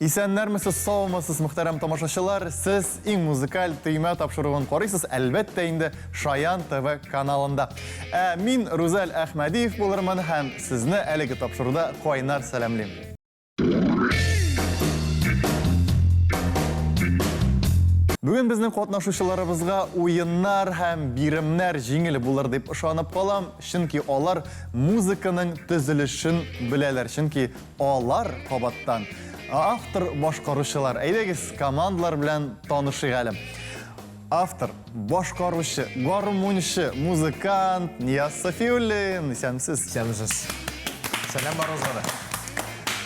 Исәннәрмесез, саумысыз, мөхтәрәм тамашачылар! Сез иң музыкаль төймә тапшыруын карыйсыз, әлбәттә инде, Шаян ТВ каналында. Ә мин Рузәл Әхмәдиев булырмын һәм сезне әлеге тапшыруда кайнар сәламлим. Бүген безнең катнашучыларыбызга уеннар һәм биремнәр җиңел булыр дип ышанып калам, чөнки алар музыканың төзелешен беләләр, чөнки алар кабаттан автор башкаручылар. Әйдәгез, командалар белән танышыйк әле. Автор, башкаручы, гармунчы, музыкант Нияз Сафиуллин. Исәнмесез. Исәнмесез. Сәлам барыгызга да.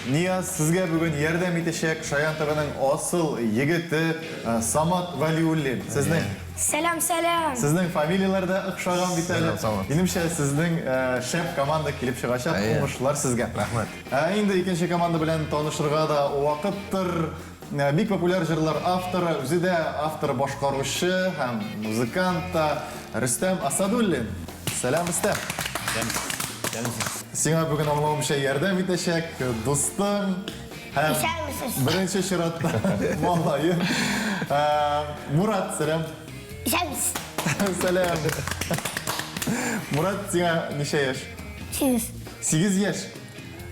Нияз, сезгә бүген ярдәм итәчәк Шаян ТВның асыл егете э, Самат Вәлиуллин. Сезнең Сәлам, сәлам. Сезнең фамилияләр дә охшаган бит әле. Сәлам, Самат. Минемчә, сезнең э, шәп команда килеп чыгачак. Әйе. Уңышлар сезгә. Рәхмәт. Ә инде икенче команда белән танышырга да вакыттыр. Бик популяр җырлар авторы, үзе дә автор-башкаручы һәм музыкант та Рөстәм Асадуллин. Сәлам, Рөстәм. Сиңа бүген аңлавымча ярдәм итәчәк дустың һәм Исәнмесез. беренче чиратта малаең Мурат, сәлам. Исәнмесез. Сәлам. Мурат, сиңа ничә яшь? 8. 8 яшь.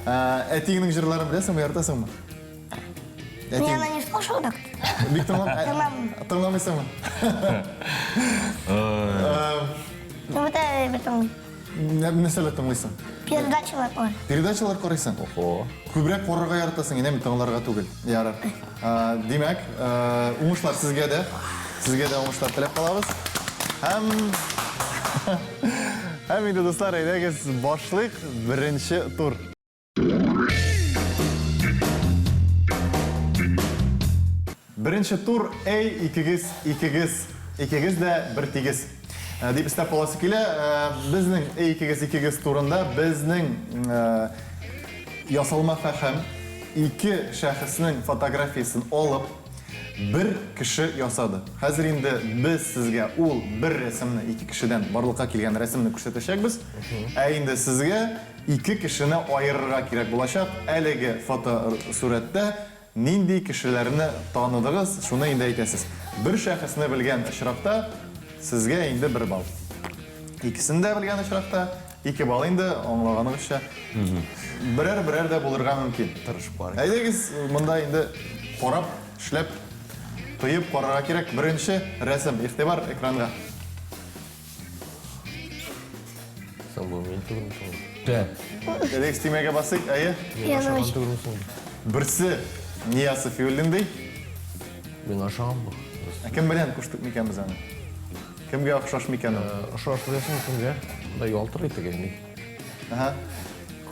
Әтиеңнең җырларын беләсеңме, яратасыңмы? Мин аны не слушал так. Бик тыңлам. Тыңламыйм. Тыңламыйсыңмы? Ну, вот это потом. Нәрсәләр тыңлыйсың? Передачалар бар. Передачалар карыйсың? Охо. Күбрәк карарга яратасың, инәме тыңларга түгел. Ярар. Димәк, уңышлар сезгә дә. Сезгә дә уңышлар теләп калабыз. Һәм Һәм инде, дуслар, әйдәгез, башлыйк беренче тур. Беренче тур, эй, икегез, икегез, икегез дә бер тигез. Э, дип өстәп каласы килә. Э, безнең эй, икегез, икегез турында безнең э, ясалма фәһем ике шәхеснең фотографиясен алып, бер кеше ясады. Хәзер инде без сезгә ул бер рәсемне, ике кешедән барлыкка килгән рәсемне күрсәтәчәкбез. Ә инде сезгә Ике кешене аерырга кирәк булачак, әлеге фотосурәттә нинди кешеләрне таныдыгыз, шуны инде әйтәсез. Бер шәхесне белгән очракта, сезгә инде бер балл. Икесен дә белгән очракта, ике балл инде, аңлаганыгызча. Берәр-берәр дә булырга мөмкин. Тырышып карыйк. Әйдәгез, монда инде карап, эшләп, тоеп карарга кирәк. Беренче рәсем, игътибар экранга. Соң бу мин түгелме соң? Дә. Әйдәгез төймәгә басыйк, әйе. Мин ашаган түгелме соң? Берсе Нияз Сафиуллин ди. Мин ашаган бу. Ә кем белән куштык микән без аны? Кемгә охшаш микән ул? Охшаш беләсеңме кемгә? Монда ялтырый теге ни. Ага.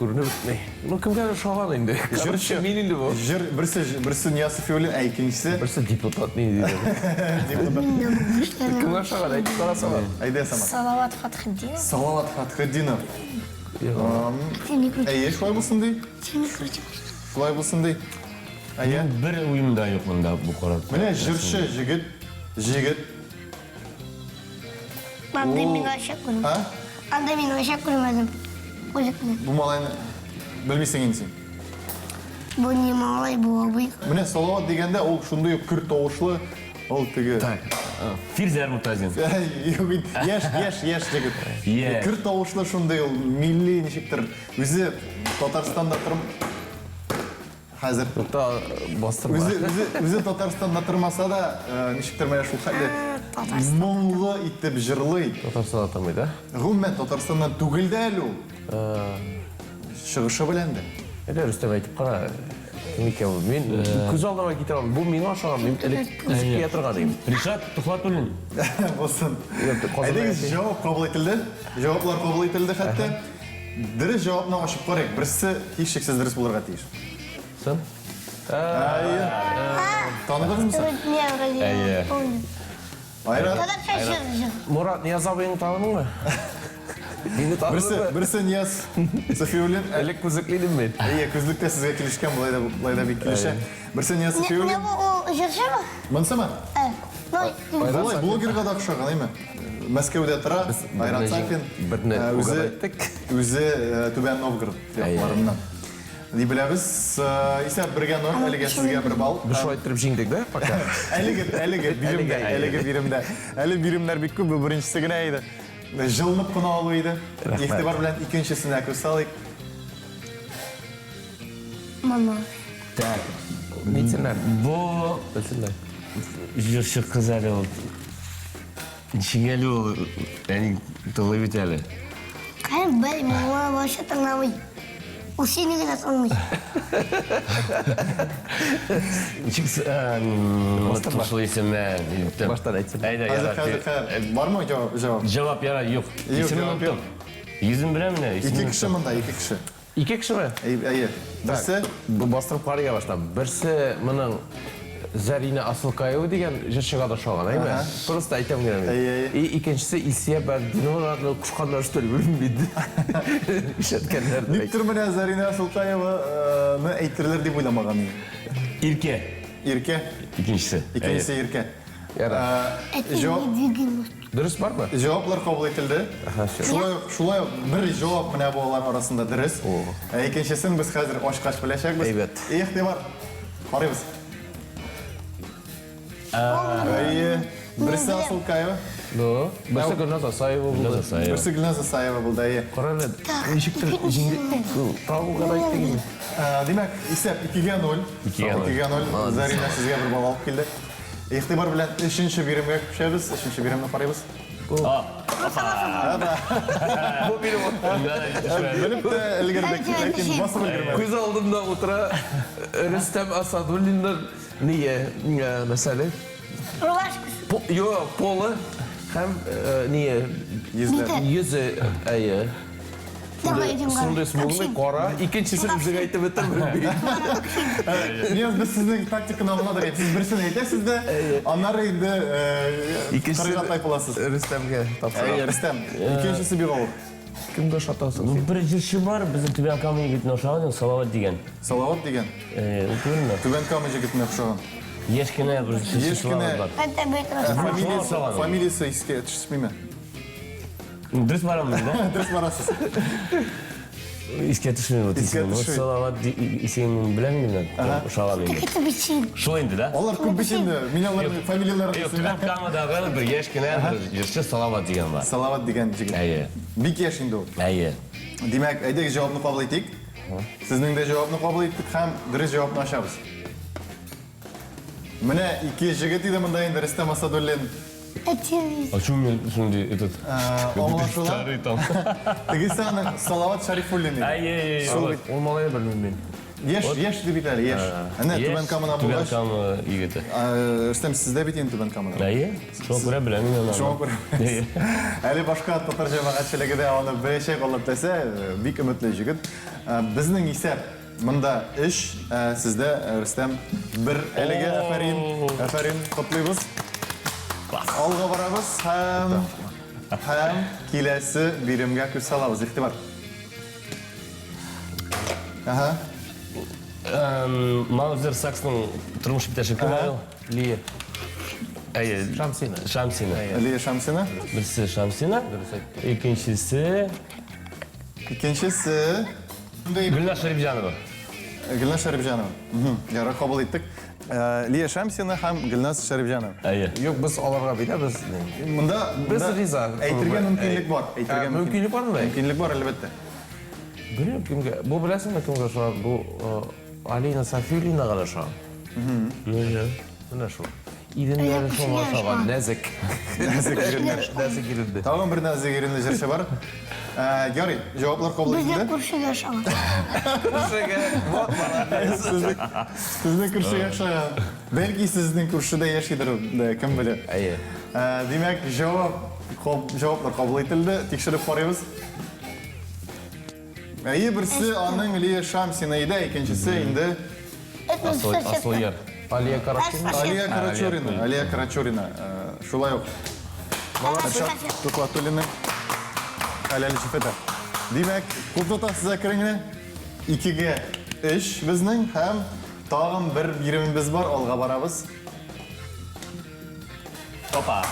Күренеп бетми. Ну, кемгә ошаган инде? Җырчы. Мин инде бу. Җыр, берсе, берсе Нияз Сафиуллин, ә икенчесе? Берсе депутат ни диде. Депутат. Кемгә ошаган, әйтеп карасана. Әйдә, Самат. Салават Фатхетдинов. Салават Фатхетдинов. Әйе, шулай булсын ди. Шулай булсын ди. Әйе. Бер уем да юк монда бу карар. Менә җырчы җегет, җегет. Андый мин вообще күрмәдем. А? Андый мин вообще күрмәдем. Үзекне. Бу малайны белмисең инде син. Бу не малай, бу абый. Менә Салават дигәндә ул шундый ук көр тавышлы, ул теге. Так. Фирзәр Муртазин. Юк бит, яшь, яшь, яшь егет. Яшь. Көр тавышлы шундый ул милли ничектер. Үзе Татарстанда торып Хәзер. Тукта, бастырма. Үзе, үзе, үзе Татарстанда тормаса да, э, ничектер менә шул хәтле моңлы итеп җырлый. Татарстанда тормый, да? Гомумән, Татарстаннан түгел дә әле ул. Чыгышы белән дә. Әйдә, Рөстәм, әйтеп кара. Кем икән бу? Мин күз алдыма китерә алмыйм. Бу миңа ошаган, мин элек күзеп кия торган идем. Ришат Тухватуллин. Булсын. Казанда Әйдәгез, яши. җавап кабул ителде. Җаваплар кабул ителде хәтта. Дөрес җавапны ачып карыйк. Берсе һичшиксез дөрес булырга тиеш. Сын? Әйе. Таныдыгызмы соң? Не, вроде Әйе. помню. Айрат. Татарча җыр җыр. Мурат Нияз абыеңны таныдыңмы? Мине Берсе, таныдыңмы? берсе Нияз Сафиуллин. Элек күзлекле идем мин. Әйе, күзлек тә сезгә килешкән, болай да болай да бик килешә. Берсе Нияз Не, не Сафиуллин. бу ул җырчымы? Монсымы? Э, ну, Болай блогерга да охшаган, әйме? Мәскәүдә тора, Айрат Сафин. Берне Үзе угадайттык. үзе Түбән Новгород якларыннан. Дип беләбез. Исәп бергә ноль, әлегә сезгә бер балл. Без шулай иттереп җиңдек, да, пока? Әлеге, әлеге биремдә, әлеге биремдә. Әле биремнәр бик күп, бу беренчесе генә иде. Җылынып кына алу иде. Игътибар белән икенчесенә күз салыйк. Мама. Так. Нитсеннәр? Бу Белсеннәр. җырчы кыз әле ул. Ничек әле ул? Әни тыңлый бит әле. Кайын бел, мама вообще тыңламый. Ул сине генә тыңлый. Ничек оныттым шул исемне. Баштан әйтсен. Әйдә, Хәзер, ярар. хәзер, хәзер. Бармы җавап? Җавап. Җавап ярар, юк. Юк, Исемен җавап юк. оныттым. Йөзен беләм менә, Ике исемен кеше оныттым. монда, ике кеше. Ике кешеме? Әйе. Берсе Бу бастырып карыйга башлап. Берсе моның Зәринә Асылкаева дигән җырчыга да ошаган, әйме? Просто әйтәм генә мин. Әйе, әйе. И икенчесе Илсия Бәрдинованы кушканнар что ли, белмим бит. Ишеткәннәр. Никтер менә Зарина Султаеваны әйтерләр дип уйламаган идем. Иркә. Иркә, Икенчесе. икенчесе Иркә. Ярар. Җавап Двигай. Дөрес бармы? Җаваплар кабул ителде. Аһа, всё. Шулай ук, шулай ук бер җавап менә бу алар арасында дөрес. Ә икенчесен без хәзер ачкач беләчәкбез. Әйбәт. Игътибар. Карыйбыз. Әйе. Берсе Асылкаева, Ну, берсе Гөлназ Асаева булды. Гөлназ Асаева. берсе Гөлназ Асаева булды, әйе. Кара әле, ничектер җиңде. Тагын гына әйттек инде. Димәк, исәп 2-гә 0. 2-гә 0. 2-гә 0. Зарина сезгә бер балл алып килде. Игътибар белән өченче биремгә күчәбез. Өченче биремне карыйбыз. Бу минем Белеп тә өлгердек, ләкин басып өлгермәдек. күз алдымда утыра Рөстәм Асадуллинның ние, мәсәле, Рубашкасы. Юк, полы һәм ние, Йөзләр. йөзе, әйе. Давай, идем Шундый смуглый, кара. Икенчесен үзең әйтеп бетермим бит. Нияз, без сезнең тактиканы аңладык. Сез берсен әйтәсез дә, аннары инде кырыйга тайпыласыз. Рөстәмгә Әйе, тапшырам. Рөстәм, икенчесе бик авыр. Кемгә ошатасың Бу син? бер җырчы бар, безнең Түбән Кама егетенә ошаган, Салават дигән. Салават дигән, Ул түгелме? Түбән Кама егетенә охшаган. Яшь кенә бер җырчы Яшь кенә. Салават бар. Это бит Фамилиясе, ошаган. фамилиясе искә төшмиме? Дөрес барамын, да? Дөрес барасыз. Искә төшми вот Искә исеме. Вот төшми. Салават исемен беләм инде мин. Ошаган инде. Это бит Шул инде, да? Алар күп бит инде. Мин аларның фамилияләрен Юк, исемләп. Түбән Камадагы бер яшь кенә бер җырчы Салават дигән бар. Салават дигән җегет. Әйе. Бик яшь инде ул. Әйе. Димәк, әйдәгез җавапны кабул итик. Сезнең дә җавапны кабул иттек һәм дөрес җавапны ачабыз. Менә ике җегет иде монда инде Рөстәм Асадуллин. Это А что у меня шундый этот Аңлашыла. старый там? Тегесе аның Салават Шарифуллин иде. Әйе, әйе, Шул әйе. бит. Ул малайны белмим мин. Яшь, яшь дип бит әле, яшь. Әнә Түбән Камадан Түбән булгач. Кама егете. Рөстәм, сездә бит инде Түбән Камадан. Әйе, шуңа күрә беләм мин аны. Шуңа күрә. Әйе. Әле башка татар җәмәгатьчелеге дә аны беләчәк, Алла теләсә, бик өметле җегет. Безнең исәп монда 3, сездә Рөстәм 1. Әлеге афәрин, афәрин, котлыйбыз. Алга барабыз һәм һәм киләсе биремгә күз салабыз. Игътибар. Ага. Маузер Саксның тормыш иптәше кем ул? Лия. Әйе. Шамсина. Шамсина. Лия Шамсина. Берсе Шамсина, икенчесе Икенчесе Гөлназ Шәрипҗанова. Гөлназ Шәрипҗанова. Ярар, кабул иттек. Лия Шамсина һәм Гөлназ Шәрипҗанова. Әйе. Юк, без аларга бирәбез. Монда Без монда риза. Әйтергә мөмкинлек бар. Әйтергә Ә, мөмкинлек бармы? Мөмкинлек бар, әлбәттә. Белмим кемгә. Бу беләсеңме кемгә ошаган? Бу Алина Сафиуллинага да ошаган. Ну, я. Менә шул. Иреннәре Ә, шуңа күршегә ошаган, ошаган. нәзек. Нәзек иреннәр. Нәзек иренде. Тагын бер нәзек иренле җырчы бар. Ярый, җаваплар кабул Безнең ителде. күршегә ошаган. Күршегә, вот молодец. Сезнең күршегә охшаган. Бәлки сезнең күршедә яшидер, дә, кем белә. Әйе. Димәк, җавап җаваплар кабул ителде. Тикшереп карыйбыз. Әйе, берсе аның Лия Шамсина иде, икенчесе инде Это Асылъяр. Алия Карачурина. Алия Карачурина. Алия Карачурина. Шулай ук. Ришат Тухватуллинның хәләл җефете. Димәк, күп тотасыз әкрен генә. 2-гә 3 безнең һәм тагын бер биремебез бар, алга барабыз. Опа.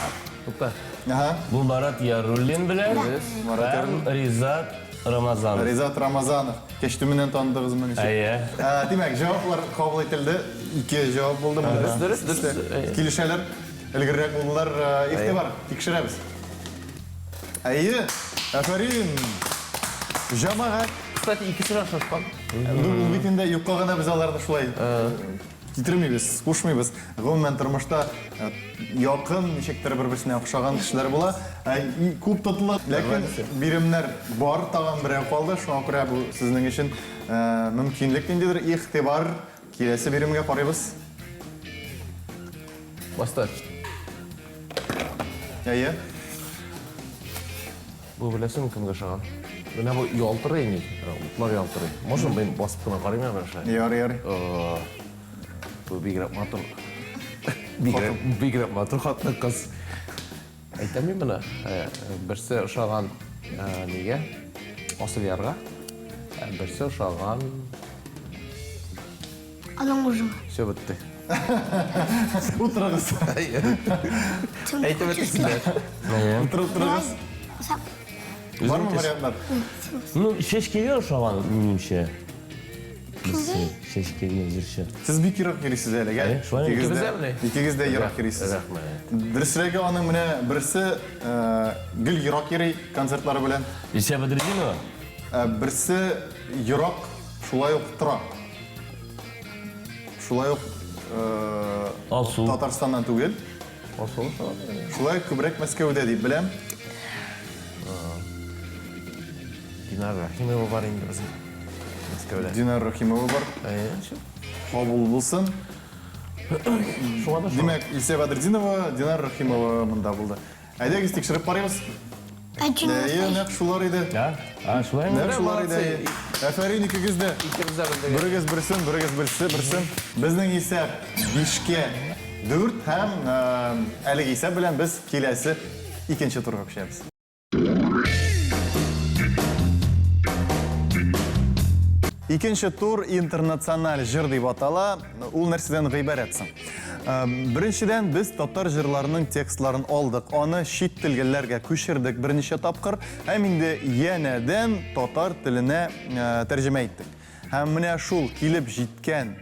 Тукта. Ага. Бу Марат Яруллин белән Марат һәм Яруллин. Ризат. Рамазанов. Ризат Рамазанов. Кәчтүменнән таныдыгызмы ничек? Әйе. Димәк, җаваплар кабул ителде. Ике җавап булды. Дөрес, дөрес, дөрес. Әйе. Килешәләр. Өлгеррәк булдылар. Игътибар, тикшерәбез. Әйе, афәрин. Җәмәгать. Кстати, икесе дә шашкан. Ул бит инде юкка гына без аларны шулай китермибез, кушмыйбыз. Гомумән, тормышта якын, ничектер бер-берсенә охшаган кешеләр була. Күп тотыла, ләкин биремнәр бар, тагын берәү калды. Шуңа күрә бу сезнең өчен мөмкинлек ниндидер. Игътибар, киләсе биремгә карыйбыз. Баста. Әйе. Бу беләсеңме кемгә ошаган? Менә бу ялтырый ни, утлар ялтырый. Можно мин басып кына карыйм әле шулай? Ярый, ярый. Бу бигрәк матур. Бигрәк, бигрәк матур хатын кыз. Әйтәм мин моны. Берсе ошаган нигә? Асылъярга. Берсе ошаган Аның мужыгы. Все бетте. Утырыгыз. Әйтеп бетте. Утырып торыгыз. Бармы вариантлар? Ну, Чәчкәгә ошаган, минемчә. Берсе Чәчкәгә җырчы. Сез бик ерак йөрисез әлегә. Әйе, шулай. Икегез Икебез дә, дә менә. икегез дә ерак йөрисез. Рәхмәт. Дөресрәге аның менә берсе гел ерак йөри концертлары белән. Илсөя Бәдретдинова? Ә берсе ерак шулай ук тора. Шулай ук Алсу. Татарстаннан түгел. Алсу. Шулай ук күбрәк Мәскәүдә дип беләм. Динара Рахимова бар инде безнең. Мәскәүдә. Динара Рахимова бар. Әйе. Кабул булсын. Шуңа да Димәк, Илсөя Бәдретдинова, Динара Рахимова монда булды. Әйдәгез тикшереп карыйбыз. Әйе, нәкъ шулар иде. А? А, шулаймы? Нәкъ шулар иде. Афәрин икегез дә. Икебез дә белдек. Берегез берсен, берегез берсе, берсен. Безнең исәп 5-кә 4 һәм әлеге исәп белән без киләсе икенче турга күчәбез. Икенче тур интернациональ җыр дип атала. Ул нәрсәдән гыйбарәт соң? Беренчедән, без татар җырларының текстларын алдык, аны чит телгеләргә күчердек берничә тапкыр һәм инде янәдән татар теленә тәрҗемә иттек. Һәм менә шул килеп җиткән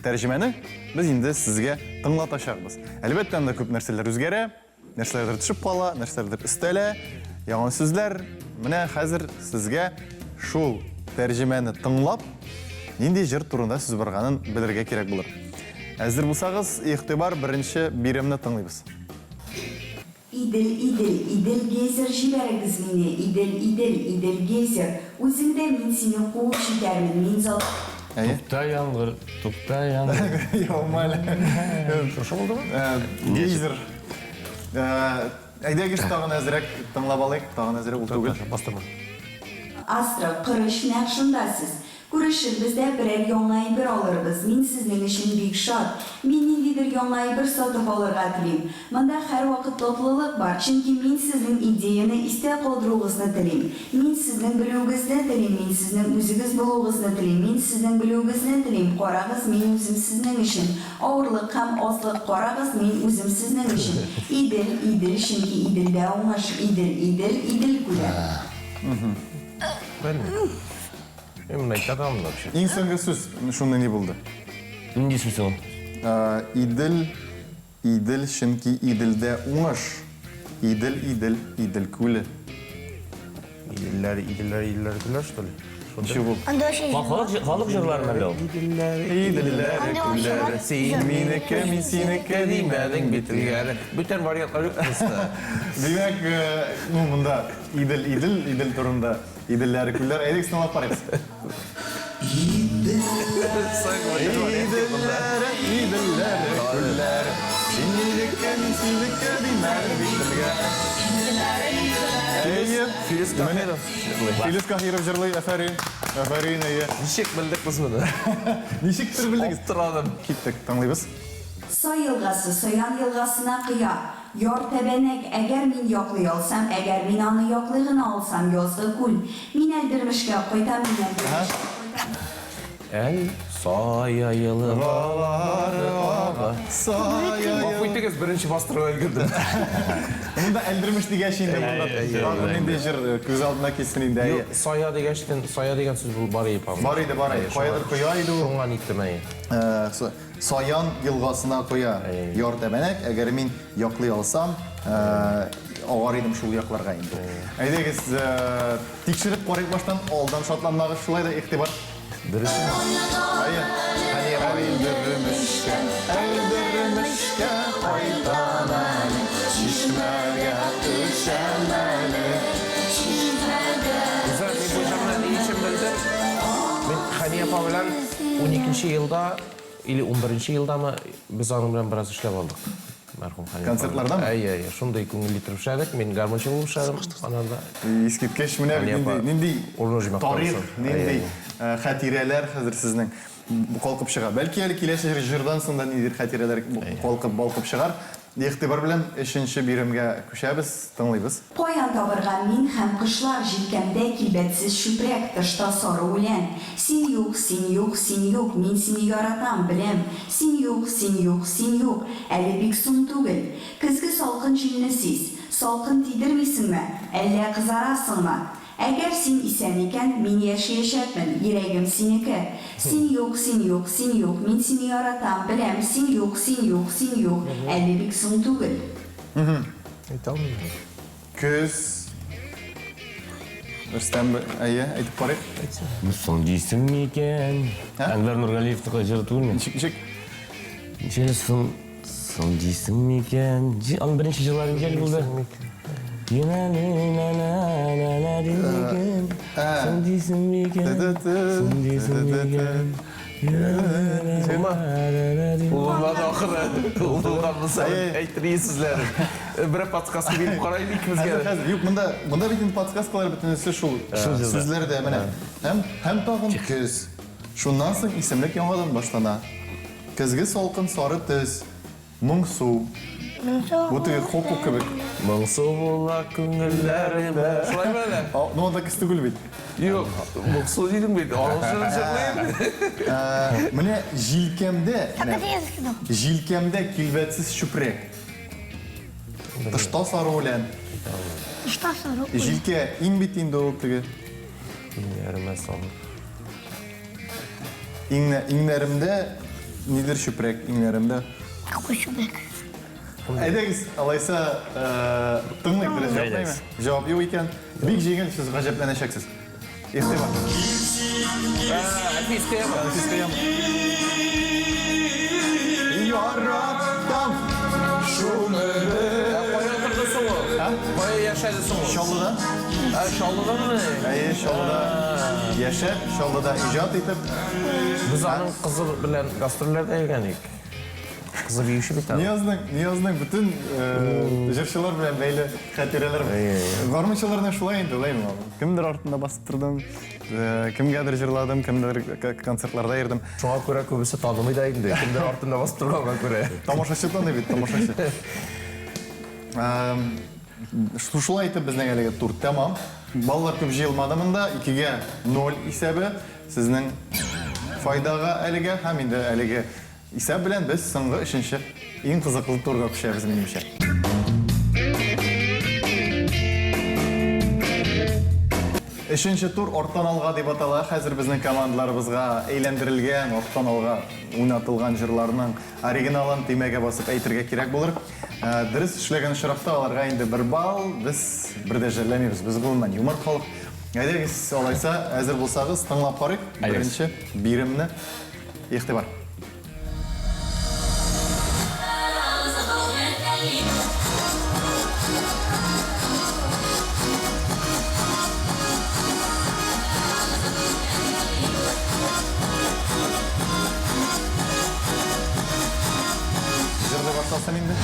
тәрҗемәне без инде сезгә тыңлатачакбыз. Әлбәттә, анда күп нәрсәләр үзгәрә. Нәрсәләрдер төшеп кала, нәрсәләрдер өстәлә, яңа сүзләр. Менә хәзер сезгә шул тәрҗемәне тыңлап, нинди җыр турында сүз барганын белергә кирәк булыр. Әзер булсагыз, игътибар, беренче биремне тыңлыйбыз. Идел, Идел, Идел гейзер җибәрегез мине, Идел, Идел, Идел гейзер, Үзең дә мин сине куып җитәрмен, мин зат. Әйе. Тукта яңгыр, тукта яңгыр. Яумы әле. Шушы булдымы? Гейзер. Әйдәгез тагын әзрәк тыңлап алыйк, тагын әзрәк ул түгел. Бастырма. Астра, корыч нәкъ шунда сез. Күрешербез дә берәр яңа әйбер алырбыз. Мин сезнең өчен бик шат. Мин ниндидер яңа әйбер сатып алырга телим. Монда һәрвакыт татлылык бар, чөнки мин сезнең идеяне истә калдыруыгызны телим. Мин сезнең белүегезне телим, мин сезнең үзегез булуыгызны телим, мин сезнең белүегезне телим, карагыз, мин үзем сезнең өчен. Авырлык һәм азлык, карагыз, мин үзем сезнең өчен. Идел, Идел, чөнки Иделдә уңыш, Идел, Идел, Идел күле. Белмим. Мин моны әйтә алмыйм вообще. Иң соңгы сүз шундый ни булды? Нинди сүз ул? Идел, Идел, чөнки Иделдә уңыш. Идел, Идел, Идел күле. Иделләр, Иделләр, Иделләр күлләр, что ли? Ничек ул? Анда вообще җыр Халык, халык җырларымы әллә ул? Иделләр, Иделләр, Анда вообще күлләр, бар син җыр. минеке, мин синеке димәдең бит элгәре. Бүтән вариантлар юк просто. Димәк, ну монда Идел, Идел, Идел турында. Иделләр, күлләр. Әйдәгез тыңлап карыйбыз. Иделләр, иделләр, күлләр. Син минеке, мин синеке димәдең бит телгә. Әйе. Филис Каһиров җырлый. Филис Каһиров җырлый, афәрин. Афәрин, әйе. Ничек белдек без моны? Ничектер белдегез. Аптырадым. Киттек, тыңлыйбыз. Сай елгасы, Саян елгасына коя. Яр тәбәнәк, әгәр мин яклый алсам, әгәр мин аны яклый гына алсам, язгы күл. Мин Әлдермешкә кайтам, мин Әлдермешкә кайтам. Әл Сая елгалар ага. Сая Гафу итегез, беренче бастырып өлгердем. Монда Әлдермеш дигәч инде монда тагын нинди җыр күз алдына килсен инде, әйе. Юк, Сая дигәч, Сая дигән сүз бу бар иде, по-моему. Бар иде, бар иде. Каядыр коя иде ул. Шуңа ниттем, әйе. Саян елгасына коя яр тәбәнәк, әгәр мин яклый алсам, агар идем шул якларга инде. Әйдәгез, тикшереп карыйк баштан, алдан шатланмагыз, шулай да игътибар. Дөресме? Әйе. Әлдермешкә, әлдермешкә кайтам әле, чишмәгә төшәм әле. Гүзәл, мин бу җырны ни өчен белдем? Мин Хәния апа белән 12 елда или 11 елдамы без аның белән бераз эшләп алдык. Мәрхүм Хәния апа. Концертлардамы? Әйе, әйе. Шундый күңелле итеп эшләдек. Мин гармунчы булып эшләдем ананда. Искиткеч, менә Хәния нинди, апа, нинди урыны җыймак тарих, табылсын. нинди Әйе, хатирәләр хәзер сезнең калкып чыга. Бәлки әле киләсе җырдан соң да ниндидер хатирәләр калкып, балкып чыгар. Игътибар белән өченче биремгә күчәбез, тыңлыйбыз. Каян табырга мин һәм кышлар җилкәмдә килбәтсез чүпрәк, тышта сары үлән. Син юк, син юк, син юк, мин сине яратам, беләм. Син юк, син юк, син юк, әле бик соң түгел. Көзге салкын җилне сиз. Салкын тидермисеңме? Әллә кызарасыңмы? Әгәр син исән икән, мин яшиячәкмен, йөрәгем синеке. Син юк, син юк, син юк, мин сине яратам, беләм, син юк, син юк, син юк, әле бик соң түгел. Әйтә алмыйм. Көз. Рөстәм, әйе, әйтеп карыйк. Бу соң дисең микән? Әнвәр Нургалиевныкы җыры түгелме? Ничек, ничек? Ничек соң соң дисең микән? Аның беренче җырлары ничек булды? Соң дисең микән? Соң дисең микән? Булмады ахыры. Ул булган булса, әйтер сүзләрен. Бер подсказка биреп карыйм икебезгә. Хәзер, хәзер. Юк, монда, монда бит инде подсказкалар бөтенесе шул сүзләрдә менә. Һәм, һәм тагын көз. Шуннан соң исемлек яңадан башлана. Көзге салкын сары төс. Моңсу. Бу теге хоку кебек. Моңсу була күңелләремә. Шулаймы әле? Ну, анда көз түгел бит. Юк, моңсу дидең бит. Аның җырын җырлыйм. Менә җилкәмдә, җилкәмдә килбәтсез чүпрәк. Тышта сары үлән. Тышта сары үлән. Җилкә иң бит инде ул теге. Иңнәремә салып. Иңнәремдә нидер чүпрәк, иңнәремдә. Какой чүпрәк? Әйдәгез, алайса, тыңлыйк дөрес җавап әйме? Җавап юк икән. Бик җиңел, сез гаҗәпләнәчәксез. Игътибар. Әлфис Кыямов. Әлфис Кыямов. Яратам шуны. Кая торды соң ул? Кая яшәде соң ул? Чаллыда. Чаллыдамы? Әйе, Чаллыда яшәп, Чаллыда иҗат итеп. Без аның кызы белән гастрольләрдә йөргән идек. Кызы биюче бит аның. Ниязның, Ниязның бөтен җырчылар белән бәйле хатирәләр. Гармунчыларның шулай инде, улаймы? Кемдер артында басып тордым, кемгәдер җырладым, кемдер концертларда йөрдем. Шуңа күрә күбесе танымый да инде, кемдер артында басып торганга күрә. Тамашачы таный бит, тамашачы. Шулай итеп безнең әлеге тур тәмам. Баллар күп җыелмады монда, 2-0 исәбе сезнең файдага әлегә һәм инде әлеге исәп белән без соңгы өченче иң кызыклы турга күчәбез, минемчә. Өченче тур арттан алга дип атала. Хәзер безнең командаларыбызга әйләндерелгән, арттан алга уйнатылган җырларның оригиналын төймәгә басып әйтергә кирәк булыр. Дөрес эшләгән очракта аларга инде 1 балл, без бер дә жәлләмибез. Без гомумән юмарт халык. Әйдәгез, алайса, әзер булсагыз, тыңлап карыйк. Беренче биремне. Игътибар. Җырлый башласын инде.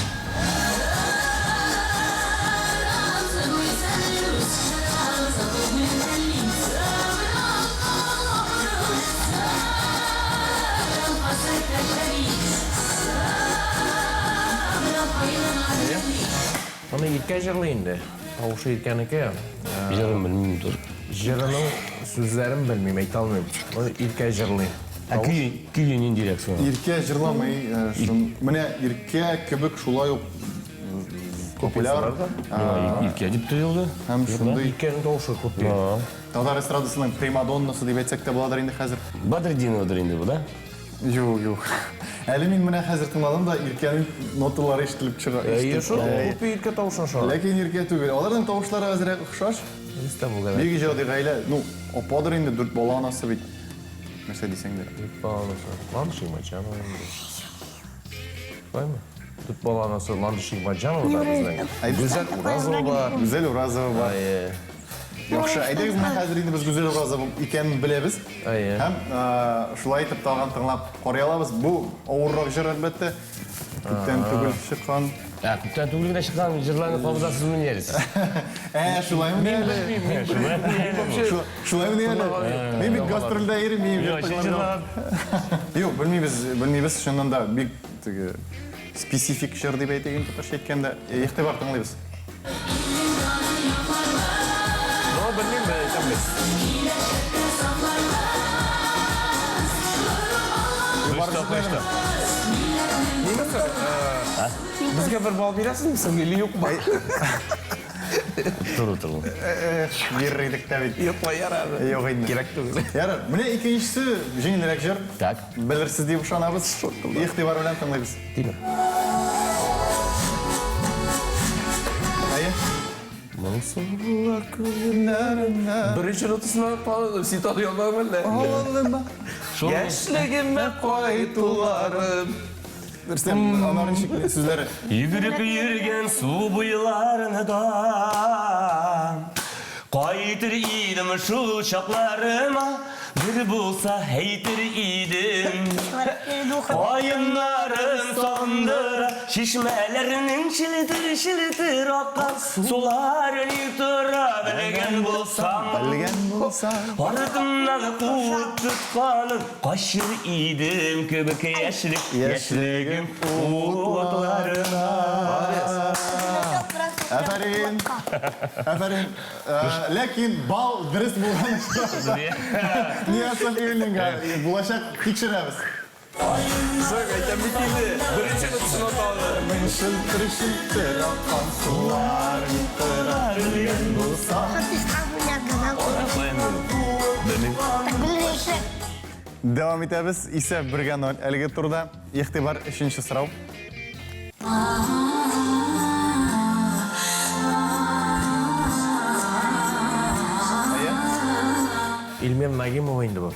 Моны Иркә җырлый инде. Тавышы Иркәнеке. Җырын белмим, дур. Җырының сүзләрен белмим, әйтә алмыйм. Моны Иркә җырлый. Ә көе, көе ниндирәк соң? Иркә җырламый. Менә Иркә кебек шулай ук популяр. Иркә дип тоелды. Һәм шундый Иркәнең тавышы күп. Татар эстрадасының примадоннасы дип әйтсәк тә буладыр инде хәзер. Бадретдиновадыр инде бу, да? Юк, юк. Әле мин менә хәзер тыңладым да, Иркәнең ноталары ишетелеп чыга. Әйе, шул күп Иркә тавышын шул. Ләкин Иркә түгел. Аларның тавышлары әзрәк охшаш. Бик иҗади гаилә. Ну, ападыр инде, дүрт бала анасы бит. Нәрсә дисәң дә. Дүрт бала анасы. Ландыш Нигъмәтҗанова инде. Шулаймы? Дүрт бала анасы Ландыш Нигъмәтҗанова да безнең. Гүзәл Уразова бар. Гүзәл Уразова бар. Әйе. Яхшы, әйдәгез менә хәзер инде без Гүзәл Уразова икәнен беләбез. Әйе. Һәм шулай итеп тагын тыңлап карый алабыз. Бу авыррак җыр, әлбәттә. Күптән түгел чыккан. Ә, күптән түгел генә чыккан җырларны кабызасызмыни әле сез? Ә, шулаймыни әле? Шулаймыни әле? Мин бит гастрольдә йөрим, мин җыр тыңламыйм. Юк, белмибез, белмибез, чыннан да бик теге специфик җыр дип әйтик инде татарча әйткәндә. Игътибар тыңлыйбыз. Ну, белмим, әйтәм бит. Безгә бер балл бирәсеңме соң или юкмы? Туры, туры. Бирер идек тә бит. Юк, ярар. Юк инде. Кирәк түгел. Ярар. Менә икенчесе җиңелрәк җыр. Так. Белерсез дип ышанабыз. Игътибар белән тыңлыйбыз. Тимер. Әйе. Моңсу була күңелләреңә. Беренче нотасына таныдым, син таный алмадың әллә? Авылыма. Яшьлегемә кайтуларым. Рөстәм, анар ничек сүзләре? Йөгереп йөргән су буйларында Кайтыр идем шул чакларыма, бер булса әйтер идем. Каеннарым сагындыра, чишмәләрнең челтер-челтер аккан сулары ни тора, белгән булсам. Белгән булсам. Артымнан куып тотканын качыр идем кебек яшьлек, яшьлегем утларына. Афәрин. Афәрин. Ләкин бал дөрес булган. Нияз Сафиуллинга булачак, тикшерәбез. Соң әйтәм бит инде, беренче нотасына таныдым. Шылтыр-шылтыр аккан сулар тора, белгән булсам. Дәвам итәбез. Исәп бергә ноль. Әлеге турда игътибар, өченче сорау. Әйе. Илмир Нагимова инде бу.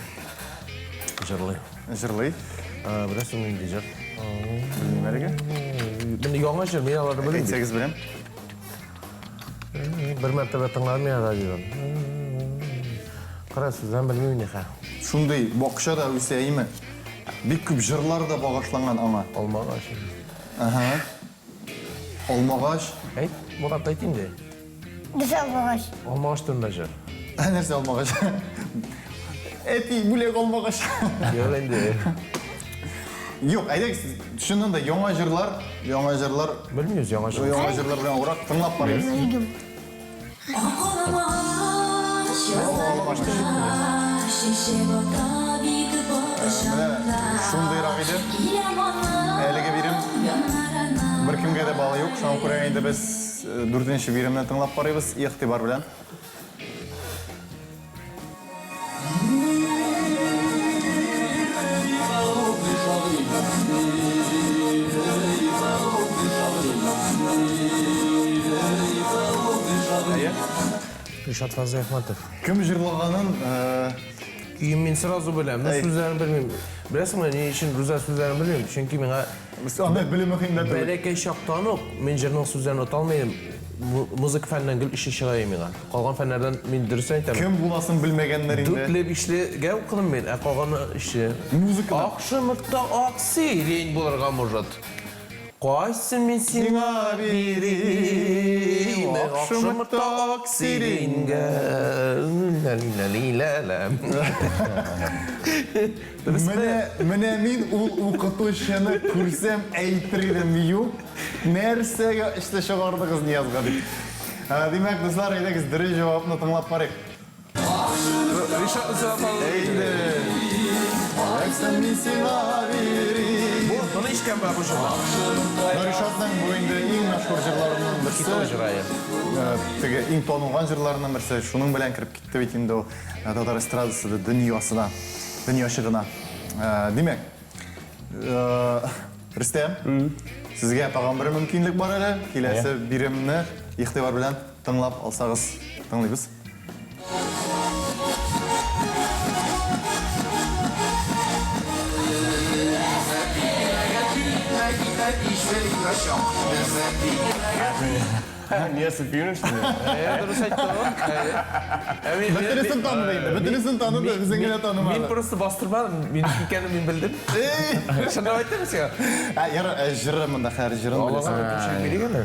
Җырлый. Җырлый. Беләсең нинди җыр? Белмим әлегә. Менә яңа җыр, мин аларны белмим. Әйтсәгез беләм. Бер мәртәбә тыңладым мин радиодан. Кара сүздән белмим инде хә. Шундый бакча да үсә име? Бик күп җырлар да багышланган аңа. Алмагач. Ага. Алмагач. Әйт, Мурат, әйт инде. Нәрсә алмагач? Алмагач турында җыр. Нәрсә алмагач? Әти, бүләк алмагач. Юк инде. Юк, әйдәгез, чыннан да яңа җырлар, яңа җырлар. Белмибез яңа җыр. Яңа җырлар белән урак тыңлап карыйбыз. Менә шундыйрак иде. Әлеге бирем. Беркемгә дә балы юк, шуңа күрә инде без дүртенче биремне тыңлап карыйбыз, игътибар белән. Әйе. Ришат Фазлыәхмәтов. Кем җырлаганын Көен мин сразу беләм, но сүзләрен белмим. Беләсеңме, ни өчен Руза сүзләрен белмим? Чөнки миңа анда белем мөһим дә түгел. Бәләкәй чактан ук мин җырның сүзләрен ота алмыйм. Музыка фәненнән гел ише чыга миңа. Калган фәннәрдән мин дөрес әйтәм. Кем буласын белмәгәннәр инде. Дүртле, бишлегә укыдым мин, ә калганы ише. Музыкада. Ак шымыртта ак сирень булырга может. Кайсын мин сиңа бирим? Ак шымыртта ак сиреньгә. Лә-лә-лә-лә. Менә, менә мин ул укытучыны күрсәм әйтер идем, юк, нәрсәгә эшне чыгардыгыз Ниязга дип. Димәк, дуслар, әйдәгез дөрес җавапны тыңлап карыйк. Ришатны сорап алып. Әйдә. Барысын мин сиңа бирим. Бу, моны ишеткән бар бу җырны. Нуришатның бу инде иң мәшһүр җырларының берсе. Хитовый җыр, әйе. Теге иң танылган җырларының берсе. Шуның белән кереп китте бит инде ул татар эстрадасы дөньясына, дөньячыгына. Димәк, Рөстәм, сезгә тагын бер мөмкинлек бар әле. Киләсе биремне игътибар белән тыңлап алсагыз, тыңлыйбыз. Нияз Сафиуллин, что ли? Әйе, дөрес әйтте ул. Әйе. Бөтенесен таныды инде, бөтенесен таныды, үзең генә танымады. Мин просто бастырмадым, минеке икәнен мин белдем. Чынлап әйтәм сиңа. Ә, ярар, ә, җыры монда хәер җырын Аллага беләсең. мөмкинчелек бирик әле.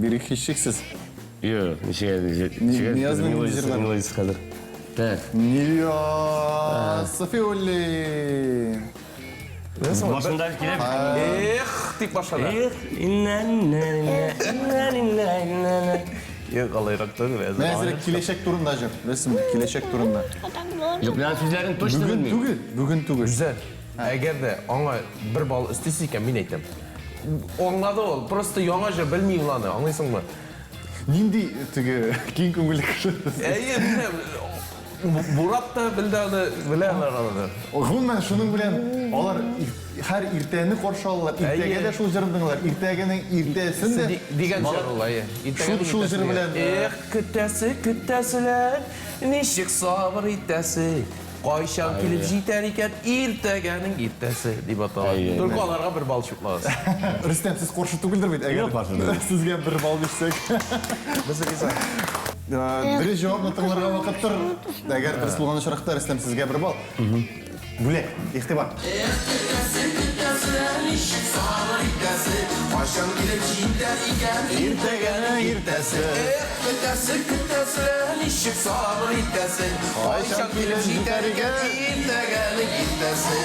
Бирик һичшиксез. Юк, ничек әле? Ничек Ниязның мелодиясе, җырлары. мелодиясе хәзер. Так. Нияз Сафиуллин. Башында килеп. Эх, дип башлады. Эх, инна-инна-инна, инна-инна-инна. Юк, алайрак түгел. Менә әзерәк киләчәк турында җыр. Беләсеңме, киләчәк турында. Юк, мин аның сүзләрен точно Бүген белмим. түгел, бүген түгел. Гүзәл, әгәр дә аңа бер балл өстисез икән, мин әйтәм. Аңлады ул, просто яңа җыр белми ул аны, аңлыйсыңмы? Нинди теге киң күңелле кеше. Әйе, менә Бурат та белде аны, белә алар аны. Гомумән, шуның белән алар һәр иртәне каршы алалар. Иртәгә дә шул җырны тыңлар. Иртәгенең иртәсен дә Дигән җыр ул, әйе. Шул шул җыр белән Эх, көтәсе, көтәселәр, ничек сабыр итәсе. Кайчан килеп җитәр икән иртәгәнең иртәсе дип атала. Только аларга бер балл чуклагыз. Рөстәм, сез каршы түгелдер бит, әгәр Юк, каршы түгел. сезгә бер балл бирсәк. Без риза. Дөрес җавапны тыңларга вакыттыр. Әгәр дөрес булган очракта, Рөстәм, сезгә бер балл. Бүләк, игътибар. Кайчан килеп җитәр икән Иртәгәнең иртәсе. Көтәсе, көтәсе, ничек сабыр итәсе. Кайчан килеп җитәр икән иртәгәнең иртәсе.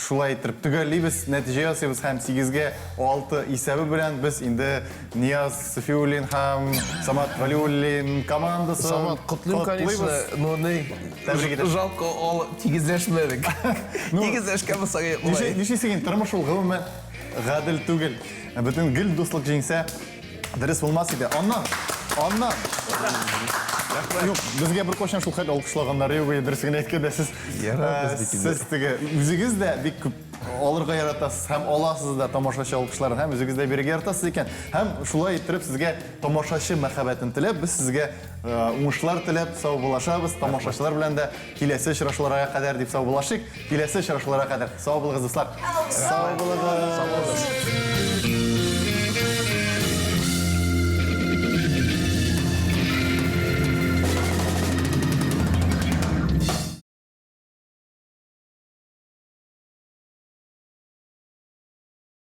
Шулай итеп төгәллибез, нәтиҗә ясыйбыз һәм 8-гә 6 исәбе белән без инде Нияз Сафиуллин һәм Самат Валиуллин командасын Самат, котлыйм, конечно, но не Тәбрик итәм. жалко, ул тигезләшмәдек. Тигезләшкән булсак, Ничә ничә инде тормыш ул гомумән гадел түгел. Бөтен гел дуслык җиңсә, дөрес булмас иде. Аннан, аннан. Юк, безгә бер кайчан шул хәл алкышлаганнары юк иде, дөресен генә әйткәндә сез. Ярар, без бит инде. Сез теге үзегез дә бик күп алырга яратасыз һәм аласыз да тамашачы алкышларын һәм үзегез дә бирергә яратасыз икән. Һәм шулай иттереп сезгә тамашачы мәхәббәтен теләп, без сезгә уңышлар теләп саубуллашабыз. Тамашачылар белән дә киләсе очрашуларга кадәр дип саубуллашыйк. Киләсе очрашуларга кадәр. Сау булыгыз, дуслар. Сау булыгыз.